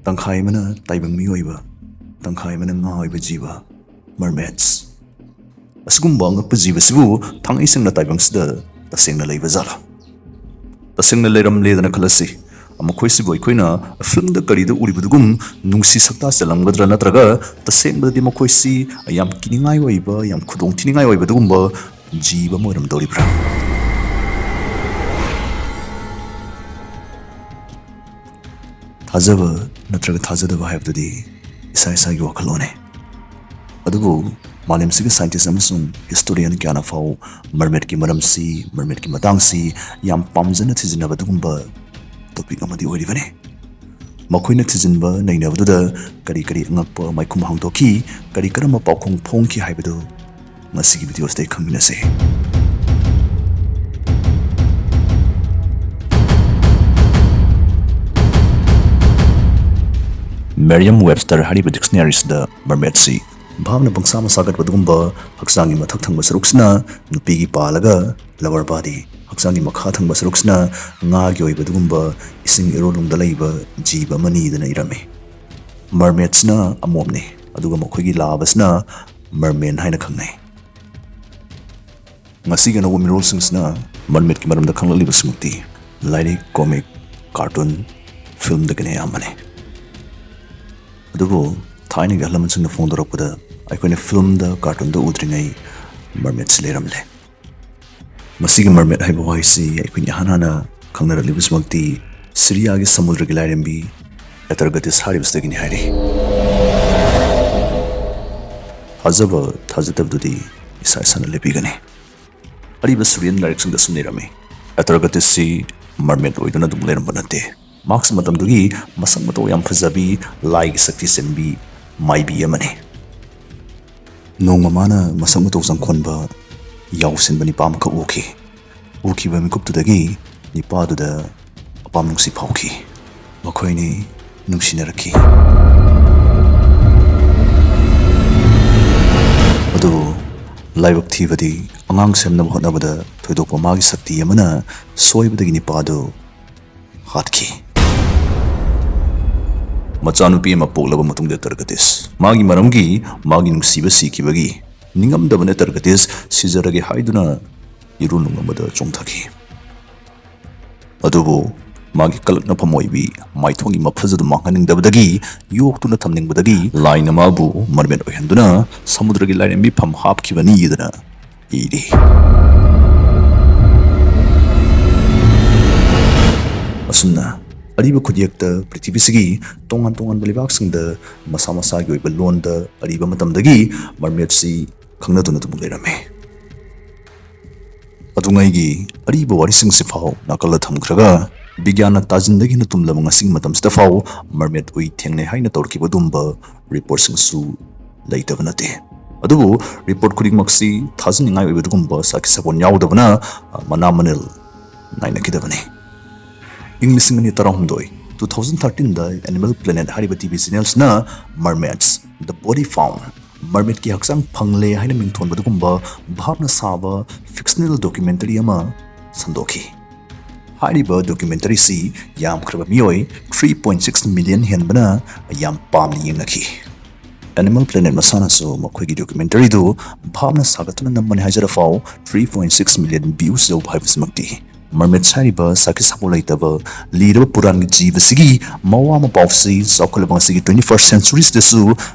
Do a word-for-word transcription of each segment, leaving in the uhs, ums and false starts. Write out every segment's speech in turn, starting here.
ꯇꯪꯈꯥꯏ ꯑꯃꯅ ꯇꯥꯏꯕꯪ ꯃꯤꯑꯣꯏꯕ, ꯇꯪꯈꯥꯏ ꯑꯃꯅ ꯉꯥ ꯑꯣꯏꯕ ꯖꯤꯕ, mermaids꯫ ꯑꯁꯤꯒꯨꯝꯕ ꯑꯉꯛꯄ ꯖꯤꯕꯁꯤꯕꯨ ꯊꯥꯡꯉꯩ ꯁꯦꯡꯅ ꯇꯥꯏꯕꯪꯁꯤꯗ ꯇꯁꯦꯡꯅ ꯂꯩꯕ ꯖꯥꯠꯂꯥ? ꯇꯁꯦꯡꯅ ꯂꯩꯔꯝꯂꯦꯗꯅ ꯈꯜꯂꯁꯤ꯫ ꯃꯈꯣꯏꯁꯤꯕꯨ ꯑꯩꯈꯣꯏꯅ ꯐꯤꯂꯝꯗ ꯀꯔꯤꯗ ꯎꯔꯤꯕꯗꯨꯒꯨꯝ ꯅꯨꯡꯁꯤ ꯁꯛꯇꯥ ꯆꯦꯜꯂꯝꯒꯗ꯭ꯔꯥ, ꯅꯠꯇ꯭ꯔꯒ ꯇꯁꯦꯡꯕꯗꯗꯤ ꯃꯈꯣꯏꯁꯤ ꯌꯥꯝ ꯀꯤꯅꯤꯡꯉꯥꯏ ꯑꯣꯏꯕ, ꯌꯥꯝ ꯈꯨꯗꯣꯡꯊꯤꯅꯤꯡꯉꯥꯏ ꯑꯣꯏꯕ ꯑꯗꯨꯒꯨꯝꯕ ꯖꯤꯕ ꯑꯃ ꯑꯣꯏꯔꯝꯗꯧꯔꯤꯕ꯭ꯔꯥ? ꯊꯥꯖꯕ ꯅꯠꯇ꯭ꯔꯒ ꯊꯥꯖꯗꯕ ꯍꯥꯏꯕꯗꯨꯗꯤ ꯏꯁꯥ ꯏꯁꯥꯒꯤ ꯋꯥꯈꯜꯂꯣꯟꯅꯤ꯫ ꯑꯗꯨꯕꯨ ꯃꯥꯂꯦꯝꯁꯤꯒꯤ scientist ꯑꯃꯁꯨꯡ historian ꯀꯌꯥꯅ ꯐꯥꯎ mermaidꯀꯤ ꯃꯔꯝꯁꯤ, mermaidꯀꯤ ꯃꯇꯥꯡꯁꯤ ꯌꯥꯝ ꯄꯥꯝꯖꯅ ꯊꯤꯖꯤꯟꯅꯕ ꯑꯗꯨꯒꯨꯝꯕ topic ꯑꯃꯗꯤ ꯑꯣꯏꯔꯤꯕꯅꯤ꯫ ꯃꯈꯣꯏꯅ ꯊꯤꯖꯤꯟꯕ ꯅꯩꯅꯕꯗꯨꯗ ꯀꯔꯤ ꯀꯔꯤ ꯑꯉꯛꯄ ꯃꯥꯏꯈꯨꯝ ꯍꯥꯡꯗꯣꯛꯈꯤ, ꯀꯔꯤ ꯀꯔꯝꯕ ꯄꯥꯎꯈꯨꯝ ꯐꯣꯡꯈꯤ ꯍꯥꯏꯕꯗꯨ ꯉꯁꯤꯒꯤ videoꯁꯤꯗ ꯈꯪꯃꯤꯟꯅꯁꯤ꯫ Merriam-Webster ꯍꯥꯏꯔꯤꯕ dictionaryꯁꯤꯗ mermaidꯁꯤ ꯚꯥꯞꯅ ꯄꯪꯁꯥ ꯃꯁꯥꯒꯠꯄ ꯑꯗꯨꯒꯨꯝꯕ ꯍꯛꯆꯥꯡꯒꯤ ꯃꯊꯛ ꯊꯪꯕ ꯁꯔꯨꯛꯁꯤꯅ ꯅꯨꯄꯤꯒꯤ ꯄꯥꯜꯂꯒ lower body, ꯍꯛꯆꯥꯡꯒꯤ ꯃꯈꯥ ꯊꯪꯕ ꯁꯔꯨꯛꯁꯤꯅ ꯉꯥꯒꯤ ꯑꯣꯏꯕ ꯑꯗꯨꯒꯨꯝꯕ ꯏꯁꯤꯡ ꯏꯔꯣꯜ ꯅꯨꯡꯗ ꯂꯩꯕ ꯖꯤꯕ ꯑꯃꯅꯤꯗꯅ ꯏꯔꯝꯃꯤ꯫ Mermaidꯁꯤꯅ ꯑꯃꯣꯝꯅꯤ, ꯑꯗꯨꯒ ꯃꯈꯣꯏꯒꯤ ꯂꯥꯕꯁꯤꯅ merman ꯍꯥꯏꯅ ꯈꯪꯅꯩ꯫ ꯉꯁꯤꯒꯤ ꯑꯅꯧꯕ ꯃꯤꯔꯣꯜꯁꯤꯡꯁꯤꯅ mermaidꯀꯤ ꯃꯔꯝꯗ ꯈꯪꯂꯛꯂꯤꯕꯁꯤꯃꯛꯇꯤ ꯂꯥꯏꯔꯤꯛ, comic, cartoon, filmꯗꯒꯤꯅ ꯑꯌꯥꯝꯕꯅꯤ꯫ ꯑꯗꯨꯕꯨ ꯊꯥꯏꯅꯒꯤ ꯑꯍꯜ ꯂꯃꯟꯁꯤꯡꯅ ꯐꯣꯡꯗꯣꯔꯛꯄꯗ ꯑꯩꯈꯣꯏꯅ filmꯗ, cartoonꯗ ꯎꯗ꯭ꯔꯤꯉꯩ mermaidꯁꯤ ꯂꯩꯔꯝꯂꯦ꯫ ꯃꯁꯤꯒꯤ mermaid ꯍꯥꯏꯕ ꯋꯥꯍꯩꯁꯤ ꯑꯩꯈꯣꯏꯅ ꯏꯍꯥꯟ ꯍꯥꯟꯅ ꯈꯪꯅꯔꯛꯂꯤꯕꯁꯤꯃꯛꯇꯤ ꯁꯤꯔꯤꯌꯥꯒꯤ ꯁꯃꯨꯗ꯭ꯔꯒꯤ ꯂꯥꯏꯔꯦꯝꯕꯤ ꯑꯦꯇꯔꯒꯇꯤꯁ ꯍꯥꯏꯔꯤꯕꯁꯤꯗꯒꯤꯅꯤ ꯍꯥꯏꯔꯤ꯫ ꯊꯥꯖꯕ ꯊꯥꯖꯗꯕꯗꯨꯗꯤ ꯏꯁꯥ ꯏꯁꯥꯅ ꯂꯦꯞꯄꯤꯒꯅꯤ꯫ ꯑꯔꯤꯕ ꯁꯨꯔꯤꯌꯟ ꯂꯥꯏꯔꯤꯛꯁꯤꯡꯗ ꯁꯨꯝ ꯏꯔꯝꯃꯤ, ꯑꯦꯇꯔꯒꯇꯤꯁꯁꯤ mermaid ꯑꯣꯏꯗꯨꯅ ꯑꯗꯨꯝ ꯂꯩꯔꯝꯕ ꯅꯠꯇꯦ꯫ ꯃꯍꯥꯛꯁꯤ ꯃꯇꯝꯗꯨꯒꯤ ꯃꯁꯛ ꯃꯇꯧ ꯌꯥꯝ ꯐꯖꯕꯤ, ꯂꯥꯏꯒꯤ ꯁꯛꯇꯤ ꯆꯦꯟꯕꯤ ꯃꯥꯏꯕꯤ ꯑꯃꯅꯤ꯫ ꯅꯣꯡꯃ ꯃꯥꯅ ꯃꯁꯛ ꯃꯇꯧ ꯆꯪꯈꯣꯟꯕ, ꯌꯥꯎꯁꯤꯟꯕ ꯅꯤꯄꯥ ꯑꯃꯈꯛ ꯎꯈꯤ꯫ ꯎꯈꯤꯕ ꯃꯤꯀꯨꯞꯇꯨꯗꯒꯤ ꯅꯤꯄꯥꯗꯨꯗ ꯑꯄꯥꯝ ꯅꯨꯡꯁꯤ ꯐꯥꯎꯈꯤ꯫ ꯃꯈꯣꯏꯅꯤ ꯅꯨꯡꯁꯤꯅꯔꯛꯈꯤ꯫ ꯑꯗꯨꯕꯨ ꯂꯥꯏꯕꯛ ꯊꯤꯕꯗꯤ, ꯑꯉꯥꯡ ꯁꯦꯝꯅꯕ ꯍꯣꯠꯅꯕꯗ ꯊꯣꯏꯗꯣꯛꯄ ꯃꯥꯒꯤ ꯁꯛꯇꯤ ꯑꯃꯅ ꯁꯣꯏꯕꯗꯒꯤ ꯅꯤꯄꯥꯗꯨ ꯍꯥꯠꯈꯤ꯫ ꯃꯆꯥꯅꯨꯄꯤ ꯑꯃ ꯄꯣꯛꯂꯕ ꯃꯇꯨꯡꯗ ꯇꯔꯀꯇꯤꯁ ꯃꯥꯒꯤ ꯃꯔꯝꯒꯤ ꯃꯥꯒꯤ ꯅꯨꯡꯁꯤꯕ ꯁꯤꯈꯤꯕꯒꯤ ꯅꯤꯡꯉꯝꯗꯕꯅ ꯇꯔꯀꯇꯤꯁ ꯁꯤꯖꯔꯒꯦ ꯍꯥꯏꯗꯨꯅ ꯏꯔꯨꯂꯨꯡ ꯑꯃꯗ ꯆꯣꯡꯊꯈꯤ꯫ ꯑꯗꯨꯕꯨ ꯃꯥꯒꯤ ꯀꯂꯛꯅꯐꯝ ꯑꯣꯏꯕꯤ ꯃꯥꯏꯊꯣꯡꯒꯤ ꯃꯐꯖꯗꯨ ꯃꯥꯡꯍꯟꯅꯤꯡꯗꯕꯗꯒꯤ, ꯌꯣꯛꯇꯨꯅ ꯊꯝꯅꯤꯡꯕꯗꯒꯤ ꯂꯥꯏꯅ ꯃꯥꯕꯨ ꯃꯔꯃꯦꯠ ꯑꯣꯏꯍꯟꯗꯨꯅ ꯁꯃꯨꯗ꯭ꯔꯒꯤ ꯂꯥꯏꯔꯦꯝꯕꯤꯐꯝ ꯍꯥꯞꯈꯤꯕꯅꯤꯗꯅ ꯏꯔꯤ꯫ ꯑꯁꯨꯝꯅ ꯑꯔꯤꯕ ꯈꯨꯠꯌꯦꯛꯇ ꯄ꯭ꯔꯤꯊꯤꯕꯤꯁꯤꯒꯤ ꯇꯣꯉꯥꯟ ꯇꯣꯉꯥꯟꯕ ꯂꯩꯕꯥꯛꯁꯤꯡꯗ ꯃꯁꯥ ꯃꯁꯥꯒꯤ ꯑꯣꯏꯕ ꯂꯣꯟꯗ ꯑꯔꯤꯕ ꯃꯇꯝꯗꯒꯤ ꯃꯔꯃꯦꯠꯁꯤ ꯈꯪꯅꯗꯨꯅ ꯑꯗꯨꯝ ꯂꯩꯔꯝꯃꯤ꯫ ꯑꯗꯨꯉꯩꯒꯤ ꯑꯔꯤꯕ ꯋꯥꯔꯤꯁꯤꯡꯁꯤ ꯐꯥꯎ ꯅꯥꯀꯜꯗ ꯊꯝꯈ꯭ꯔꯒ, ꯕꯤꯒ꯭ꯌꯥꯟꯅ ꯇꯥꯖꯤꯟꯗꯒꯤ ꯍꯦꯟꯅ ꯇꯨꯝꯂꯕ ꯉꯁꯤꯒꯤ ꯃꯇꯝꯁꯤꯗ ꯐꯥꯎ ꯃꯔꯃꯦꯠ ꯎꯏ ꯊꯦꯡꯅꯩ ꯍꯥꯏꯅ ꯇꯧꯔꯛꯈꯤꯕ ꯑꯗꯨꯒꯨꯝꯕ ꯔꯤꯄꯣꯔꯠꯁꯤꯡꯁꯨ ꯂꯩꯇꯕ ꯅꯠꯇꯦ꯫ ꯑꯗꯨꯕꯨ ꯔꯤꯄꯣꯔꯠ ꯈꯨꯗꯤꯡꯃꯛꯁꯤ ꯊꯥꯖꯅꯤꯡꯉꯥꯏ ꯑꯣꯏꯕ ꯑꯗꯨꯒꯨꯝꯕ ꯁꯥꯈꯤ ꯁꯥꯄꯣꯟ ꯌꯥꯎꯗꯕꯅ, ꯑ, ꯃꯅꯥ ꯃꯅꯤꯜ ꯅꯥꯏꯅꯈꯤꯗꯕꯅꯤ꯫ ꯏꯪ ꯂꯤꯁꯤꯡ ꯑꯅꯤ ꯇꯔꯥꯍꯨꯝꯗꯣꯏ, two thousand thirteenꯗ Animal Planet ꯍꯥꯏꯔꯤꯕ ꯇꯤ ꯚꯤ ꯆꯦꯅꯦꯜꯁꯤꯅ Mermaids, The Body Found, ꯃꯔꯃꯦꯠꯀꯤ ꯍꯛꯆꯥꯡ ꯐꯪꯂꯦ ꯍꯥꯏꯅ ꯃꯤꯡꯊꯣꯟꯕ ꯑꯗꯨꯒꯨꯝꯕ ꯚꯥꯞꯅ ꯁꯥꯕ ꯐꯤꯛꯁꯅꯦꯜ ꯗꯣꯀ꯭ꯌꯨꯃꯦꯟꯇꯔꯤ ꯑꯃ ꯁꯟꯗꯣꯛꯈꯤ꯫ ꯍꯥꯏꯔꯤꯕ ꯗꯣꯀ꯭ꯌꯨꯃꯦꯟꯇꯔꯤꯁꯤ ꯌꯥꯝꯈ꯭ꯔꯕ ꯃꯤꯑꯣꯏ three point six million ꯍꯦꯟꯕꯅ ꯌꯥꯝ ꯄꯥꯝꯅ ꯌꯦꯡꯅꯈꯤ꯫ Animal Planet ꯃꯁꯥꯅꯁꯨ ꯃꯈꯣꯏꯒꯤ ꯗꯣꯀ꯭ꯌꯨꯃꯦꯟꯇꯔꯤꯗꯨ ꯚꯥꯞꯅ ꯁꯥꯒꯠꯇꯨꯅ ꯅꯝꯕꯅꯤ ꯍꯥꯏꯖꯔꯐꯥꯎ, three point six million views ꯌꯧꯕ ꯍꯥꯏꯕꯁꯤꯃꯛꯇꯤ꯫ ꯃꯔꯃꯦꯠꯁ ꯍꯥꯏꯔꯤꯕ ꯁꯥꯈꯤ ꯁꯥꯕꯣꯟ ꯂꯩꯇꯕ ꯂꯤꯔꯕ ꯄꯨꯔꯥꯟꯒꯤ ꯖꯤꯕꯁꯤꯒꯤ ꯃꯋꯥ ꯃꯄꯥꯎꯁꯤ ꯆꯥꯎꯈꯠꯂꯕ ꯉꯁꯤꯒꯤ twenty first centuryꯁꯤꯗꯁꯨ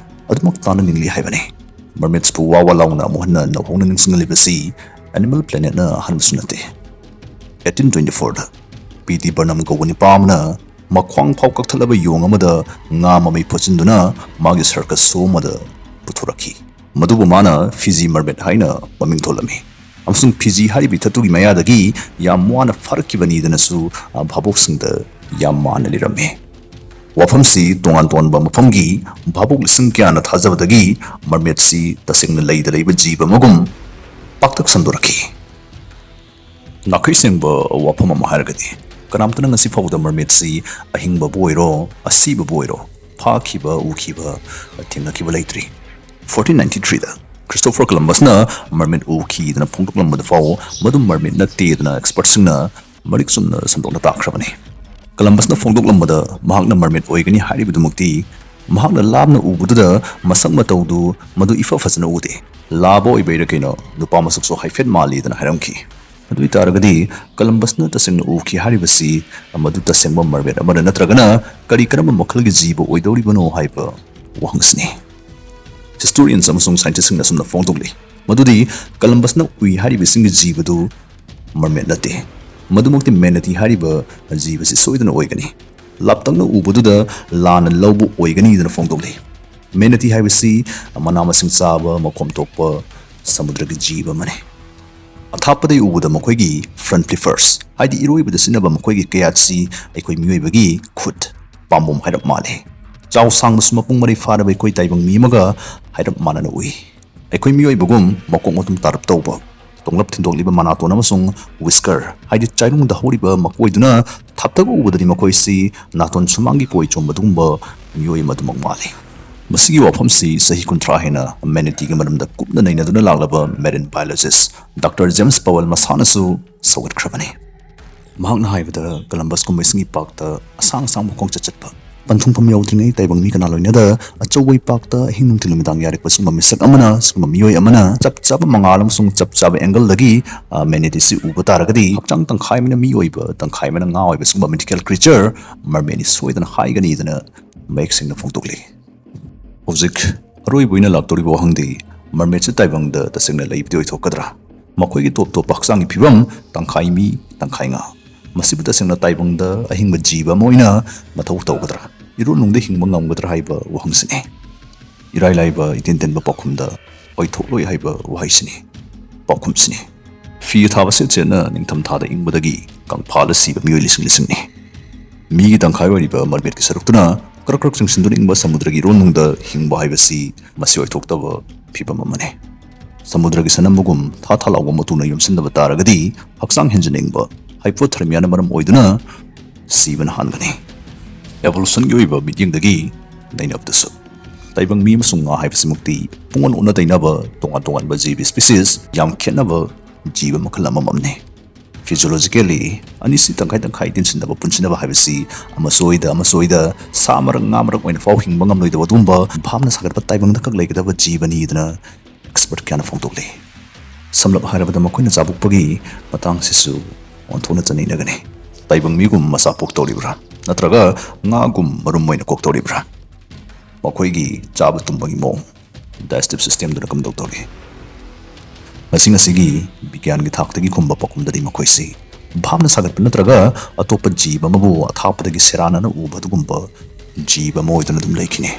ꯑꯗꯨꯃꯛ ꯇꯥꯟꯅꯅꯤꯡꯂꯤ ꯍꯥꯏꯕꯅꯤ꯫ ꯃꯔꯃꯦꯠꯁꯄꯨ ꯋꯥ ꯋꯥ ꯂꯥꯎꯅ ꯑꯃꯨꯛ ꯍꯟꯅ ꯅꯧꯍꯧꯅ ꯅꯤꯡꯁꯤꯡꯍꯜꯂꯤꯕꯁꯤ Animal Planetꯅ ꯑꯍꯥꯟꯕꯁꯨ ꯅꯠꯇꯦ꯫ Eighteen twenty fourꯗ ꯄꯤ ꯗꯤ ꯕꯔꯅꯝ ꯀꯧꯕ ꯅꯤꯄꯥ ꯑꯃꯅ ꯃꯈ꯭ꯋꯥꯡ ꯐꯥꯎ ꯀꯛꯊꯠꯂꯕ ꯌꯣꯡ ꯑꯃꯗ ꯉꯥ ꯃꯃꯩ ꯐꯣꯠꯆꯤꯟꯗꯨꯅ ꯃꯥꯒꯤ circus show ꯑꯃꯗ ꯄꯨꯊꯣꯔꯛꯈꯤ꯫ ꯃꯗꯨꯕꯨ ꯃꯥꯅ ꯐꯤꯖꯤ ꯃꯔꯃꯦꯠ ꯍꯥꯏꯅ ꯃꯃꯤꯡ ꯊꯣꯜꯂꯝꯃꯤ꯫ ꯑꯃꯁꯨꯡ ꯐꯤꯖꯤ ꯍꯥꯏꯔꯤꯕ ꯏꯊꯠꯇꯨꯒꯤ ꯃꯌꯥꯗꯒꯤ ꯌꯥꯝ ꯋꯥꯅ ꯐꯥꯔꯛꯈꯤꯕꯅꯤꯗꯅꯁꯨ, ꯑ, ꯚꯥꯕꯣꯛꯁꯤꯡꯗ ꯌꯥꯝ ꯃꯥꯟꯅ ꯂꯤꯔꯝꯃꯤ꯫ ꯋꯥꯐꯝꯁꯤ ꯇꯣꯉꯥꯟ ꯇꯣꯉꯥꯟꯕ ꯃꯐꯝꯒꯤ ꯚꯥꯕꯣꯛ ꯂꯤꯁꯤꯡ ꯀꯌꯥꯅ ꯊꯥꯖꯕꯗꯒꯤ ꯃꯔꯃꯦꯠꯁꯤ ꯇꯁꯦꯡꯅ ꯂꯩꯗ ꯂꯩꯕ ꯖꯤꯕ ꯑꯃꯒꯨꯝ ꯄꯥꯛꯇꯛ ꯁꯟꯗꯣꯔꯛꯈꯤ꯫ ꯅꯥꯈꯩ ꯁꯦꯡꯕ ꯋꯥꯐꯝ ꯑꯃ ꯍꯥꯏꯔꯒꯗꯤ, ꯀꯅꯥꯝꯇꯅ ꯉꯁꯤ ꯐꯥꯎꯕꯗ ꯃꯔꯃꯦꯠꯁꯤ ꯑꯍꯤꯡꯕꯕꯨ ꯑꯣꯏꯔꯣ, ꯑꯁꯤꯕꯕꯨ ꯑꯣꯏꯔꯣ, ꯐꯥꯈꯤꯕ, ꯎꯈꯤꯕ, ꯊꯦꯡꯅꯈꯤꯕ ꯂꯩꯇ꯭ꯔꯤ꯫ Fourteen ninety threeꯗ ꯈ꯭ꯔꯤꯁꯇꯣꯐꯔ ꯀꯂꯝꯕꯁꯅ ꯃꯔꯃꯦꯠ ꯎꯈꯤꯗꯅ ꯐꯣꯡꯗꯣꯛꯂꯝꯕꯗ ꯐꯥꯎ ꯃꯗꯨ ꯃꯔꯃꯦꯠ ꯅꯠꯇꯦꯗꯅ ꯑꯦꯛꯁꯄꯔꯠꯁꯤꯡꯅ ꯃꯔꯤꯛ ꯆꯨꯝꯅ ꯁꯟꯗꯣꯛꯅ ꯇꯥꯛꯈ꯭ꯔꯕꯅꯤ꯫ ꯀꯂꯝꯕꯁꯅ ꯐꯣꯡꯗꯣꯛꯂꯝꯕꯗ ꯃꯍꯥꯛꯅ mermaid ꯑꯣꯏꯒꯅꯤ ꯍꯥꯏꯔꯤꯕꯗꯨꯃꯛꯇꯤ ꯃꯍꯥꯛꯅ ꯂꯥꯞꯅ ꯎꯕꯗꯨꯗ ꯃꯁꯛ ꯃꯇꯧꯗꯨ ꯃꯗꯨ ꯏꯐ ꯐꯖꯅ ꯎꯗꯦ꯫ ꯂꯥꯕ ꯑꯣꯏꯕꯩꯔ ꯀꯩꯅꯣ, ꯅꯨꯄꯥ ꯃꯁꯛꯁꯨ ꯍꯥꯏꯐꯦꯠ ꯃꯥꯜꯂꯤꯗꯅ ꯍꯥꯏꯔꯝꯈꯤ꯫ ꯑꯗꯨ ꯑꯣꯏꯇꯥꯔꯒꯗꯤ ꯀꯂꯝꯕꯁꯅ ꯇꯁꯦꯡꯅ ꯎꯈꯤ ꯍꯥꯏꯔꯤꯕꯁꯤ ꯃꯗꯨ ꯇꯁꯦꯡꯕ mermaid ꯑꯃꯔ ꯅꯠꯇ꯭ꯔꯒꯅ ꯀꯔꯤ ꯀꯔꯝꯕ ꯃꯈꯜꯒꯤ ꯖꯤꯕ ꯑꯣꯏꯗꯧꯔꯤꯕꯅꯣ ꯍꯥꯏꯕ ꯋꯥꯍꯪꯁꯤꯅꯤ꯫ Historians ꯑꯃꯁꯨꯡ scientistꯁꯤꯡꯅ ꯑꯁꯨꯝꯅ ꯐꯣꯡꯗꯣꯛꯂꯤ ꯃꯗꯨꯗꯤ ꯀꯂꯝꯕꯁꯅ ꯎꯏ ꯍꯥꯏꯔꯤꯕꯁꯤꯡꯒꯤ ꯖꯤꯕꯗꯨ mermaid ꯅꯠꯇꯦ꯫ ꯃꯗꯨꯃꯛꯇꯤ manatee ꯍꯥꯏꯔꯤꯕ ꯖꯤꯕꯁꯤ ꯁꯣꯏꯗꯅ ꯑꯣꯏꯒꯅꯤ꯫ ꯂꯥꯞꯇꯛꯅ ꯎꯕꯗꯨꯗ ꯂꯥꯟꯅ ꯂꯧꯕ ꯑꯣꯏꯒꯅꯤꯗꯅ ꯐꯣꯡꯗꯣꯛꯂꯤ꯫ Manatee ꯍꯥꯏꯕꯁꯤ ꯃꯅꯥ ꯃꯁꯤꯡ ꯆꯥꯕ, ꯃꯈꯣꯝ ꯊꯣꯛꯄ ꯁꯃꯨꯗ꯭ꯔꯒꯤ ꯖꯤꯕ ꯑꯃꯅꯤ꯫ ꯑꯊꯥꯞꯄꯗꯒꯤ ꯎꯕꯗ ꯃꯈꯣꯏꯒꯤ front flippers, ꯍꯥꯏꯗꯤ ꯏꯔꯣꯏꯕꯗ ꯁꯤꯖꯤꯟꯅꯕ ꯃꯈꯣꯏꯒꯤ ꯀꯌꯥꯠꯁꯤ ꯑꯩꯈꯣꯏ ꯃꯤꯑꯣꯏꯕꯒꯤ ꯈꯨꯠ ꯄꯥꯝꯕꯣꯝ ꯍꯥꯏꯔꯞ ꯃꯥꯜꯂꯤ꯫ ꯆꯥꯎ ꯁꯥꯡꯕꯁꯨ ꯃꯄꯨꯡ ꯃꯔꯩ ꯐꯥꯔꯕ ꯑꯩꯈꯣꯏ ꯇꯥꯏꯕꯪ ꯃꯤ ꯑꯃꯒ ꯍꯥꯏꯔꯞ ꯃꯥꯟꯅꯅ ꯎꯏ꯫ ꯑꯩꯈꯣꯏ ꯃꯤꯑꯣꯏꯕꯒꯨꯝ ꯃꯀꯣꯛ ꯃꯇꯨꯝ ꯇꯥꯔꯞ ꯇꯧꯕ, ꯇꯣꯡꯂꯞ ꯊꯤꯟꯗꯣꯛꯂꯤꯕ ꯃꯅꯥꯇꯣꯟ ꯑꯃꯁꯨꯡ whisker, ꯍꯥꯏꯗꯤ ꯆꯥꯏꯔꯨꯡꯗ ꯍꯧꯔꯤꯕ ꯃꯀꯣꯏꯗꯨꯅ ꯊꯥꯞꯇꯛ ꯎꯕꯗꯗꯤ ꯃꯈꯣꯏꯁꯤ ꯅꯥꯇꯣꯟ ꯁꯨꯃꯥꯡꯒꯤ ꯀꯣꯏ ꯆꯣꯝꯕ ꯑꯗꯨꯒꯨꯝꯕ ꯃꯤꯑꯣꯏ ꯑꯃ ꯑꯗꯨꯃꯛ ꯃꯥꯜꯂꯤ꯫ ꯃꯁꯤꯒꯤ ꯋꯥꯐꯝꯁꯤ ꯆꯍꯤ ꯀꯨꯟꯊ꯭ꯔꯥ ꯍꯦꯟꯅ manateeꯒꯤ ꯃꯔꯝꯗ ꯀꯨꯞꯅ ꯅꯩꯅꯗꯨꯅ ꯂꯥꯛꯂꯕ marine biologist Doctor James Powell ꯃꯁꯥꯅꯁꯨ ꯁꯧꯒꯠꯈ꯭ꯔꯕꯅꯤ꯫ ꯃꯍꯥꯛꯅ ꯍꯥꯏꯕꯗ, ꯀꯂꯝꯕꯁꯀꯨꯝꯕ ꯏꯁꯤꯡꯒꯤ ꯄꯥꯛꯇ ꯑꯁꯥꯡ ꯑꯁꯥꯡꯕ ꯈꯣꯡꯆꯠ ꯆꯠꯄ, ꯄꯟꯊꯨꯡꯐꯝ ꯌꯧꯗ꯭ꯔꯤꯉꯩ ꯇꯥꯏꯕꯪ ꯃꯤ ꯀꯅꯥ ꯂꯣꯏꯅꯗ ꯑꯆꯧꯕ ꯏꯄꯥꯛꯇ ꯑꯍꯤꯡ ꯅꯨꯡꯊꯤꯜ ꯅꯨꯃꯤꯗꯥꯡ ꯌꯥꯔꯛꯄ ꯁꯤꯒꯨꯝꯕ ꯃꯤꯁꯛ ꯑꯃꯅ, ꯁꯤꯒꯨꯝꯕ ꯃꯤꯑꯣꯏ ꯑꯃꯅ ꯆꯞ ꯆꯥꯕ angle ꯗꯒꯤ, ꯑ, manatee ꯁꯤ ꯎꯕ ꯇꯥꯔꯒꯗꯤ, ꯍꯛꯆꯥꯡ ꯇꯪꯈꯥꯏ ꯑꯃꯅ ꯃꯤ ꯑꯣꯏꯕ, ꯇꯪꯈꯥꯏ ꯑꯃꯅ ꯉꯥ ꯑꯣꯏꯕ ꯁꯤꯒꯨꯝꯕ mythical creature mermaid ꯅꯤ ꯁꯣꯏꯗꯅ ꯍꯥꯏꯒꯅꯤꯗꯅ ꯃꯌꯦꯛ ꯁꯦꯡꯅ ꯐꯣꯡꯗꯣꯛꯂꯤ꯫ ꯍꯧꯖꯤꯛ ꯑꯔꯣꯏꯕ ꯑꯣꯏꯅ ꯂꯥꯛꯇꯧꯔꯤꯕ ꯋꯥꯍꯪꯗꯤ, mermaid ꯁꯤ ꯇꯥꯏꯕꯪꯗ ꯇꯁꯦꯡꯅ ꯂꯩꯕꯗꯤ ꯑꯣꯏꯊꯣꯛꯀꯗ꯭ꯔꯥ? ꯃꯈꯣꯏꯒꯤ ꯇꯣꯞ ꯇꯣꯞꯄ ꯍꯛꯆꯥꯡꯒꯤ ꯐꯤꯕꯝ, ꯇꯪꯈꯥꯏ ꯃꯤ, ꯇꯪꯈꯥꯏ ꯉꯥ, ꯃꯁꯤꯕꯨ ꯇꯁꯦꯡꯅ ꯇꯥꯏꯕꯪꯗ ꯑꯍꯤꯡꯕ ꯖꯤꯕ ꯑꯃ ꯑꯣꯏꯅ ꯃꯊꯧ ꯇꯧꯒꯗ꯭ꯔꯥ? ꯏꯔꯣꯟꯅꯨꯡꯗ ꯍꯤꯡꯕ ꯉꯝꯒꯗ꯭ꯔꯥ ꯍꯥꯏꯕ ꯋꯥꯍꯪꯁꯤꯅꯤ꯫ ꯏꯔꯥꯏ ꯂꯥꯏꯕ, ꯏꯇꯦꯟ ꯇꯦꯟꯕ ꯄꯥꯎꯈꯨꯝꯗ ꯑꯣꯏꯊꯣꯛꯂꯣꯏ ꯍꯥꯏꯕ ꯋꯥꯍꯩꯁꯤꯅꯤ, ꯄꯥꯎꯈꯨꯝꯁꯤꯅꯤ꯫ ꯐꯤ ꯑꯊꯥꯕ ꯁꯦꯠ ꯁꯦꯠꯅ ꯅꯤꯡꯊꯝꯊꯥꯗ ꯏꯪꯕꯗꯒꯤ ꯀꯪꯐꯥꯜꯗ ꯁꯤꯕ ꯃꯤꯑꯣꯏ ꯂꯤꯁꯤꯡ ꯂꯤꯁꯤꯡꯅꯤ꯫ ꯃꯤꯒꯤ ꯇꯪꯈꯥꯏ ꯑꯣꯏꯔꯤꯕ mermaid ꯀꯤ ꯁꯔꯨꯛꯇꯨꯅ ꯀ꯭ꯔꯛ ꯀ꯭ꯔꯛ ꯆꯤꯡꯁꯤꯟꯗꯨꯅ ꯏꯪꯕ ꯁꯃꯨꯗ꯭ꯔꯒꯤ ꯏꯔꯣꯟꯅꯨꯡꯗ ꯍꯤꯡꯕ ꯍꯥꯏꯕꯁꯤ ꯃꯁꯤ ꯑꯣꯏꯊꯣꯛꯇꯕ ꯐꯤꯚꯝ ꯑꯃꯅꯤ꯫ ꯁꯃꯨꯗ꯭ꯔꯒꯤ ꯁꯅꯝꯕꯒꯨꯝ ꯊꯥ ꯊꯥ ꯂꯥꯎꯕ ꯃꯇꯨꯅ ꯌꯣꯝꯁꯤꯟꯗꯕ ꯇꯥꯔꯒꯗꯤ ꯍꯛꯆꯥꯡ ꯍꯦꯟꯖꯟꯅ ꯏꯪꯕ hypothermia ꯅ ꯃꯔꯝ ꯑꯣꯏꯗꯨꯅ ꯁꯤꯕꯅ ꯍꯥꯟꯒꯅꯤ꯫ Evolution ꯒꯤ ꯑꯣꯏꯕ ꯃꯤꯠꯌꯦꯡꯗꯒꯤ ꯅꯩꯅꯕꯗꯁꯨ ꯇꯥꯏꯕꯪ ꯃꯤ ꯑꯃꯁꯨꯡ ꯉꯥ ꯍꯥꯏꯕꯁꯤꯃꯛꯇꯤ ꯄꯨꯡꯑꯣꯟ ꯑꯣꯟꯅ ꯇꯩꯅꯕ ꯇꯣꯉꯥꯟ ꯇꯣꯉꯥꯟꯕ ꯖꯤꯕ species, ꯌꯥꯝ ꯈꯦꯠꯅꯕ ꯖꯤꯕ ꯃꯈꯜ ꯑꯃꯃꯝꯅꯤ꯫ Physiologically, ꯑꯅꯤꯁꯤ ꯇꯪꯈꯥꯏ ꯇꯪꯈꯥꯏ ꯇꯤꯟꯁꯤꯟꯅꯕ, ꯄꯨꯟꯁꯤꯟꯅꯕ ꯍꯥꯏꯕꯁꯤ ꯑꯃꯁꯨ ꯑꯣꯏꯗ ꯑꯃꯁꯨ ꯑꯣꯏꯗ ꯁꯥ ꯃꯔꯛ ꯉꯥ ꯃꯔꯛ ꯑꯣꯏꯅ ꯐꯥꯎ ꯍꯤꯡꯕ ꯉꯝꯂꯣꯏꯗꯕ ꯑꯗꯨꯒꯨꯝꯕ ꯚꯥꯞꯅ ꯁꯥꯒꯠꯄ ꯇꯥꯏꯕꯪꯗ ꯈꯛ ꯂꯩꯒꯗꯕ ꯖꯤꯕꯅꯤꯗꯅ expert ꯀꯌꯥꯅ ꯐꯣꯡꯗꯣꯛꯂꯤ꯫ ꯁꯝꯂꯞ ꯍꯥꯏꯔꯕꯗ ꯃꯈꯣꯏꯅ ꯆꯥꯕꯣꯛꯄꯒꯤ ꯃꯇꯥꯡꯁꯤꯁꯨ ꯑꯣꯟꯊꯣꯛꯅ ꯆꯅꯩꯅꯒꯅꯤ꯫ ꯇꯥꯏꯕꯪ ꯃꯤꯒꯨꯝ ꯃꯆꯥ ꯄꯣꯛꯇꯧꯔꯤꯕ꯭ꯔꯥ, ꯅꯠꯇ꯭ꯔꯒ ꯉꯥꯒꯨꯝ ꯃꯔꯨꯝ ꯑꯣꯏꯅ ꯀꯣꯛꯇꯧꯔꯤꯕ꯭ꯔꯥ? ꯃꯈꯣꯏꯒꯤ ꯆꯥꯕ ꯇꯨꯝꯕꯒꯤ ꯃꯑꯣꯡ, digestive systemꯗꯨꯅ ꯀꯝꯗꯧ ꯇꯧꯔꯤ? ꯉꯁꯤ ꯉꯁꯤꯒꯤ ꯕꯤꯒ꯭ꯌꯥꯟꯒꯤ ꯊꯥꯛꯇꯒꯤ ꯈꯨꯝꯕ ꯄꯥꯎꯈꯨꯝꯗꯗꯤ ꯃꯈꯣꯏꯁꯤ ꯚꯥꯞꯅ ꯁꯥꯒꯠꯄ ꯅꯠꯇ꯭ꯔꯒ ꯑꯇꯣꯞꯄ ꯖꯤꯕ ꯑꯃꯕꯨ ꯑꯊꯥꯞꯄꯗꯒꯤ ꯁꯦꯔꯥꯟꯅꯅ ꯎꯕ ꯑꯗꯨꯒꯨꯝꯕ ꯖꯤꯕ ꯑꯃ ꯑꯣꯏꯗꯨꯅ ꯑꯗꯨꯝ ꯂꯩꯈꯤꯅꯤ꯫